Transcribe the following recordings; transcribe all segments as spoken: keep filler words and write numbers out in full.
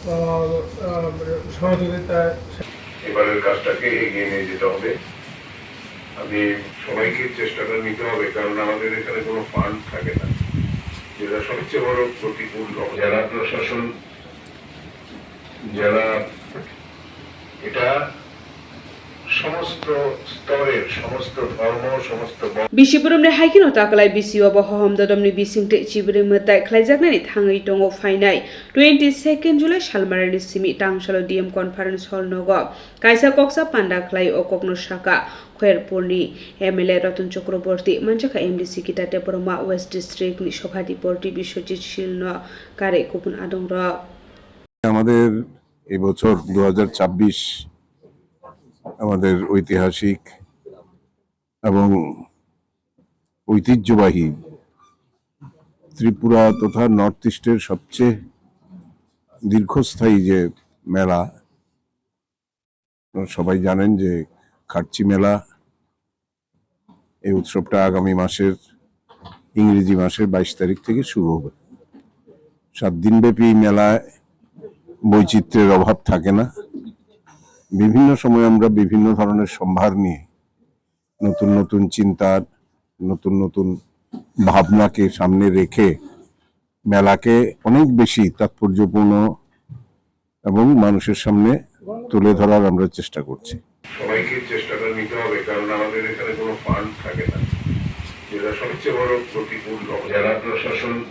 আহ, আহ, সহযোগিতা। এবারের কাজটাকে এগিয়ে নিয়ে যেতে হবে। আমি সবাইকে চেষ্টাটা নিতে হবে, কারণ আমাদের এখানে কোনো ফান্ড থাকে না, যেটা সবচেয়ে বড় প্রতিকূল অব-, জেলা প্রশাসন, জেলা, এটা সমস্ত স্তরের, সমস্ত ধর্ম, সমস্ত ব- Bisi boromni hai kheno ta kwlai bisi o bo hohom dodomni bising tei chibri mwtai khlaijaknani thangwi tongo phainai twenty second July salmarani simi tangsalo D M conference hall nogo kaisa koksa panda khlai o kokno saka Khairpurni M L A Ratan Chakraborty manjakha M D C Gita Debbarma West District ni Sabhapati Biswajit Sil no kare kubun adongrok. আমাদের এই বছর দু হাজার ছাব্বিশ আমাদের ঐতিহাসিক এবং ঐতিহ্যবাহী ত্রিপুরা তথা নর্থ ইস্টের সবচেয়ে দীর্ঘস্থায়ী যে মেলা, আপনারা সবাই জানেন যে খার্চি মেলা, এই উৎসবটা আগামী মাসের, ইংরেজি মাসের বাইশ তারিখ থেকে শুরু হবে। সাত দিনব্যাপী এই মেলায় বৈচিত্র্যের অভাব থাকে না। বিভিন্ন সময় আমরা বিভিন্ন ধরনের সম্ভার নিয়ে নতুন নতুন চিন্তার, নতুন নতুন ভাবনাকে সামনে রেখে মেলাকে অনেক বেশি তাৎপর্যপূর্ণ এবং মানুষের সামনে তুলে ধরার আমরা চেষ্টা করছি। সবাইকে চেষ্টাটা নিতে হবে, কারণ আমাদের এখানে কোনো ফান্ড থাকে না, যেটা সবচেয়ে বড় প্রতিকূল অব-, জেলা প্রশাসন,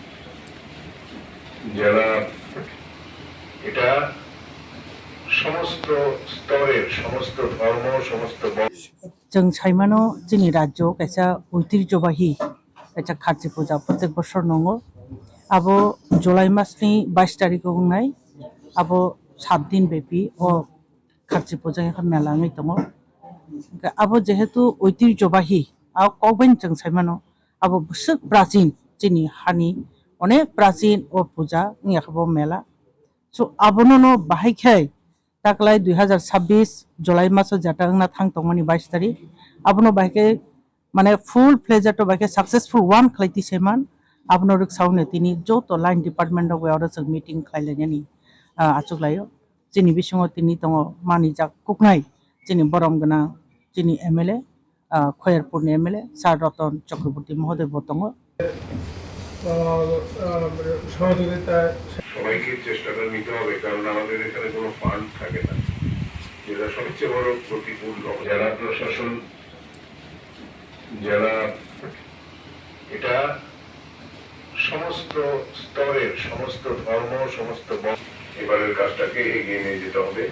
জেলা, এটা সমস্ত স্তরের, সমস্ত ধর্ম, সমস্ত ব- Chwng saimano chini rajyo kaisa oitirjobahi kaisa kharchi puja protek bosor nongo. Abo July masni bais tarikh o wngnai, abo sat din bepi o kharchi puja wngkha mela wngwi tongo. Hwnkhe abo jehetu oitirjobahi, a kokbaino chwng saimano abo bwswk prachin chini hani onek prachin o puja wngya khe bo mela. So abono no bahai khe taklai dui hazar sabbish July maso jeta wngna thang tongmani bais tarikh. Abono bahai khe mane full fledged o bahai khe successful one khlai twi saiman. Abono rwksaui no tini joto line department rok bai oro chwng meeting khlai lainani, ah, achuk laio. Chini bisingo tini tongo manijak kuknai chini borom gwnang chini M L A, ah, Khairpurni M L A Sir Ratan Chakraborty mohoday bo tongo. আহ, আহ, সহযোগিতা। সবাইকে চেষ্টাটা নিতে হবে, কারণ আমাদের এখানে কোনো ফান্ড থাকে না, যেটা সবচেয়ে বড় প্রতিকূল অব-, জেলা প্রশাসন, জেলা, এটা সমস্ত স্তরের, সমস্ত ধর্ম, সমস্ত ব-, এবারের কাজটাকে এগিয়ে নিয়ে যেতে হবে।